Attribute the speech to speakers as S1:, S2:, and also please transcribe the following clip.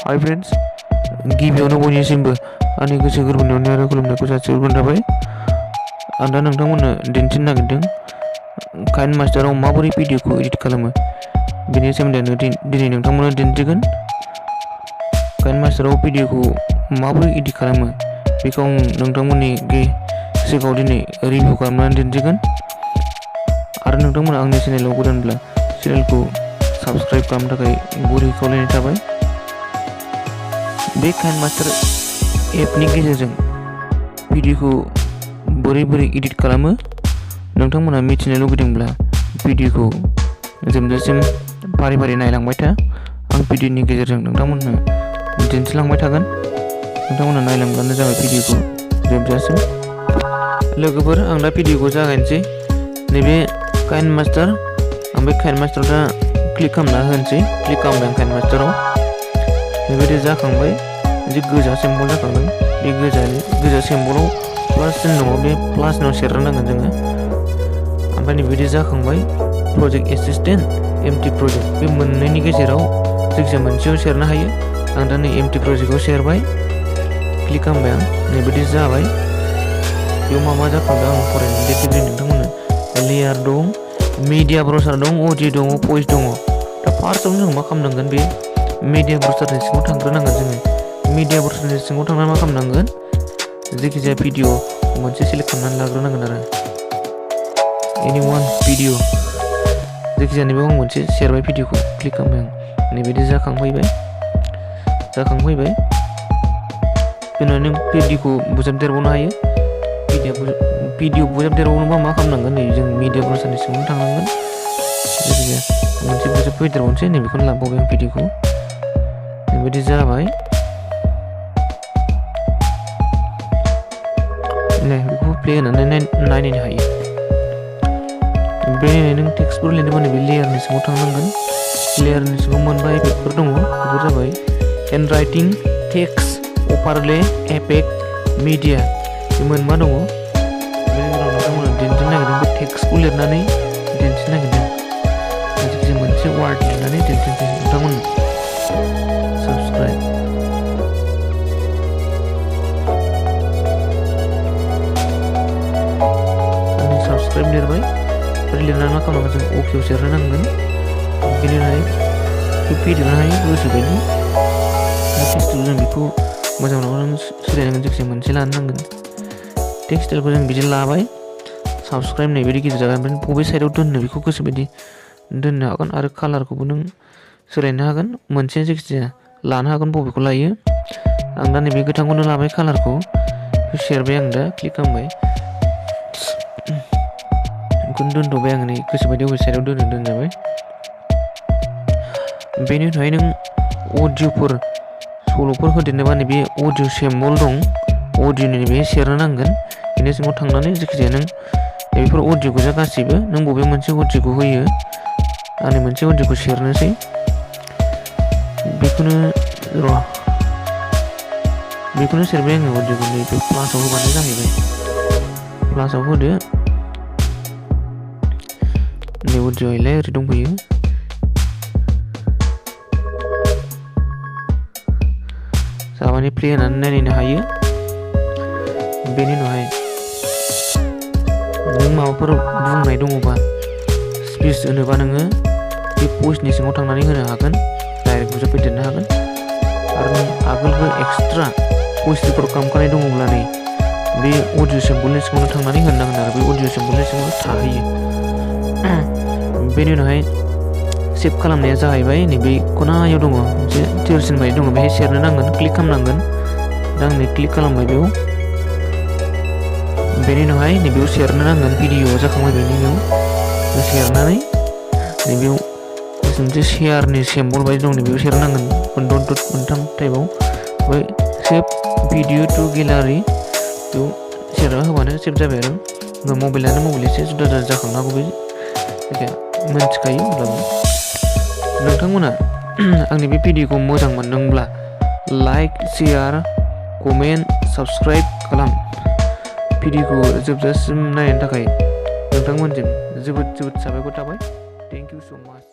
S1: Hi friends, गिबियावनो बयनिसिमबो आंनि गोसो गोरबोनि अननाय आरो खुलुमनायखौ जासिहरग्रोनाय थाबाय। आं दा नोंथांमोननो दिन्थिनो नागिरदों काइनमास्टाराव माबोरै भिडिअखौ एडिट खालामो बेनि सोमोन्दै दिनै नोंथांमोननो दिन्थिगोन। काइनमास्टाराव भिडिअखौ माबोरै एडिट खालामो बेखौ आं नोंथांमोननि सिगाङाव दिनै रिभिउ खालामनानै दिन्थिगोन। आरो नोंथांमोना आंनि चेनेलाव गोदानब्ला चेनेलखौ साबस्क्राइब खालामनो थाखाय गुरै खावलायनाय थाबाय। बे काइनमास्टार एपनि गेजेरजों भिडिअखौ बोरै एडिट खालामो नोंथांमोना मिथिनो लुगैदोंब्ला भिडिअखौ जोबजासिम फारि नायलांबाय था। आं भिडिअनि गेजेरजों नोंथांमोननो दिन्थिलांबाय थागोन। नोंथांमोना नायलांब्लानो जाबाय भिडिअखौ जोबजासिम। लोगोफोर, आं दा भिडिअखौ जागायनोसै। नैबे काइनमास्टार, आं बे काइनमास्टाराव दा क्लिक खालामना होनोसै। क्लिक खालामबाय आं काइनमास्टाराव। बेबायदि जाखांबाय, मोनसे गोजा सिम्बल जाखांदों। बे गोजा सिम्बलाव प्लास सिन दङ, बे प्लासनाव सेरनो नांगोन जोङो। ओमफ्राय बेबायदि जाखांबाय। प्रजेक्ट एसिस्टेन्ट, एमटि प्रजेक्ट, बे मोननैनि गेजेराव जायखिजाया मोनसेयाव सेरनो हायो। आं दा नै एमटि प्रजेक्टआव सेरबाय। क्लिक खालामबाय आं, नैबायदि जाबाय। बेयाव मा जाखांदों आं फरायनानै दिन्थिग्रोनि नोंथांमोननो। लेयार दं, मिडिया ब्राउजार दं, अडिअ दङ, भइस दङ। दा फार्स्टआवनो जों मा खालामनांगोन, बे मिडिया ब्राउजारनि सिङाव थांग्रोनांगोन जोङो। मिडिया ब्राउजारनि सिङाव थांनानै मा खालामनांगोन, जायखिजाया भिडिअ मोनसे सेलेक्ट खालामनानै लाग्रोनांगोन आरो एनि वान भिडिअ, जायखिजाया नैबेयाव आं मोनसे सेरबाय भिडिअखौ। क्लिक खालामबाय आं, नैबायदि जाखांफैबाय। बेनि नों भिडिअखौ बुजाबदेरबावनो हायो। भिडिअ बुजाबदेरबावनोबा मा खालामनांगोन, नै जों मिडिया ब्राउजारनि सिङाव थांनांगोन। जायखिजाया मोनसे बुजाबफैदेरबावनोसै, नैबेखौनो लाबावबाय आं भिडिअखौ। बेबायदि जाबाय। बेखौ प्ले होनानै नायनो हायो। बे नों टेक्सटफोर लिरनोबा नैबे लेयारनि सिङाव थांनांगोन। लेयारनि सिङाव मोनबा इफेक्टफोर दङ। बेफोर जाबाय हेन्ड राइटिं, टेक्स्ट, अभारले, इफेक्ट, मिडिया, बे मोनबा दङ। बेनि गेजेराव नोंथांमोना दिन्थिनो नागिरदों, बे टेक्सटखौ लिरनानै दिन्थिनो नागिरदों। जायखिजाया मोनसे वार्ड लिरनानै दिन्थिनोसै नोंथांमोननो। साबस्क्राइब, साबस्क्राइब लिरबाय। लिरनानै मा खालामनांगोन, जों अकेआव सेरनो नांगोन। बेनि उनावहाय फेदेरनो हायो गोसोबायदि। टेक्सटाइलखौ जों बेखौ मोजां नङा सोलायनांगोन, जायखिजाया मोनसे लानो नांगोन। टेक्सटाइलखौ जों बिदि लाबाय। साबस्क्राइब नैबायदि गिदिर जागोन। ओमफ्राय बबे साइडआव दोननो बेखौ गोसोबायदि दोननो हागोन। आरो कालारखौबो नों सोलायनो हागोन, मोनसे जायखिजाया लानो हागोन बबेखौ लायो। आं दा नैबे गोथांखौनो लाबाय कालारखौ। सेरबाय आं दा, क्लिक खालामबाय। बेखौनो दोनथ'बाय आं नै गोसोबायदि अबे साइडआव दोनजाबाय। बेनि उनावहाय नों अडिअफोर सल'फोर होदेरनोबा नैबे अडिअ सिम्बल दं, अडिअनि नैबे सेरनो नांगोन। बेनि सिङाव थांनानै जायखिजाया नों बेफोर अडिअ गोजा गासैबो, नों बबे मोनसे अडिअखौ होयो। आंनि मोनसे अडिअखौ सेरनोसै। बेखौनो सेरबाय आङो अडिअखौ। नैबे प्लासाव होबानो जाहैबाय। प्लासाव होदो। नै अडिअ'आलाय ओरै दंफैयो। जाबानि प्ले होनानै नायनो हायो। बेनि उनावहाय नों माबाफोर बुंनाय दङबा, स्पिच होनोबा नोङो बे भइसनि सिङाव थांनानै होनो हागोन। डाइरेक्ट बुजाबफैदेरनो हागोन। आरो नों आगोलबो एक्सट्रा भइस रेकर्ड खालामखानाय दङब्ला नै बे अडिअ सिम्बलनि सिङावनो थांनानै होननांगोन आरो बे अडिअ सिम्बलनि सिङावनो थाहैयो। बेनि उनावहाय सेभ खालामनाया जाहैबाय नैबे खनायाव दङ, मोनसे टिरसिन बायदि दङ, बेहाय सेरनो नांगोन। क्लिक खालामनांगोन। दा आं नै क्लिक खालामबाय बेयाव। बेनि उनावहाय नैबेयाव सेरनो नांगोन। भिडिअआ जाखांबाय बेयाव सेरनानै नैबेयाव मोनसे शेयारनि सिम्बल बायदि दं, नैबेयाव सेरनो नांगोन। मोनथाम टाइपआव। ओमफ्राय सेभ भिडिअ टु गेलारि, बेयाव सेरना होबानो सेभ जाबाय आरो। मबाइलानो मबाइल एसे जुदा जाखांनो हागौ, बे मोनथिखायो। अब्लाबो नोंथांमोना आंनि बे भिडिअखौ मोजां मोनदोंब्ला लाइक, शेयार, कमेन्ट, साबस्क्राइब खालाम। भिडिअखौ जोबजासिम नायनो थाखाय नोंथांमोनजों जोबोद साबायखर थाबाय। थेंक इउ स' माच।